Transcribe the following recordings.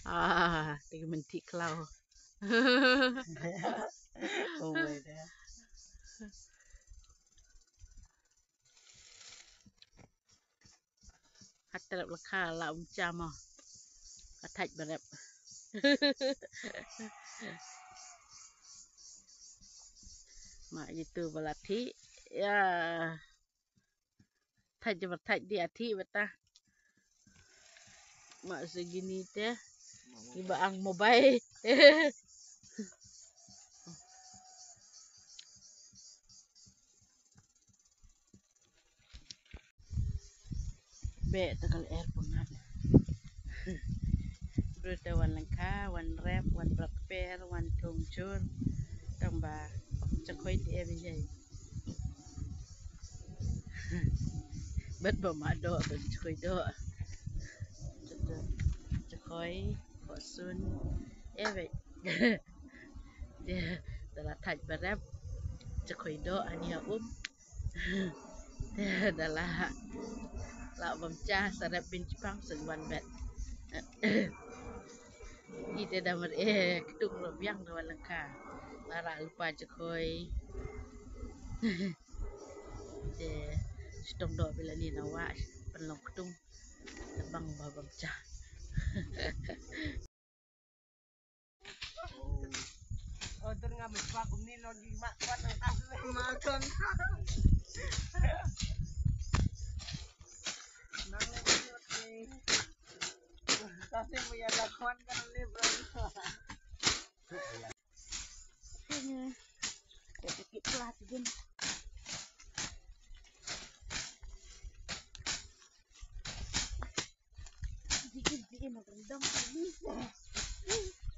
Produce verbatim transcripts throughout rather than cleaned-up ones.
Ah, te mynti khlaw. Oh my God. Hatrep la kha la um cha mo. Ka thait ba rep. Ma itu ba la thi. Ya. Thait ba thait di athi bata. Ma segini te. Iba ang mobile. Be takal air pungan. Bru te wan lyngkha, wan rep, wan brak per, wan thung jur. Tang ba, chakhoi ti e bijai. Bet ba ma do, bet chakhoi do. Chakhoi, ko sun. E bet. Te, te la thait ba rep. Chakhoi do, ani a um. Da la, la bam cha sa rep bin chipang sa wan bet. Ite da mar e ktung ro biang da wan lyngkha. La ra lupa chakhoi. Te chitong do bila ni na wa pan long ktung. Bang ba bam cha. Oh, tur nga mesti pakai ni lagi mak kuat nang tas. Makan. Nang lagi ni. Kasi mo yan la kuat kan ni, bro. Kaya sakit pula tu din. Jigin, jigin, rendam ni.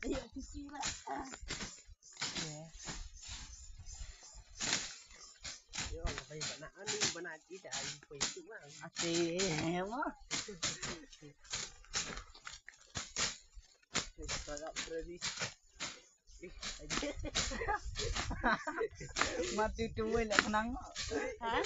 Ayo, sisi lah. Yo, labai bana ani bana kita ai poi tu mah. Ate, mo. Kita tak berani. Mati tu wei lek kenang. Ha?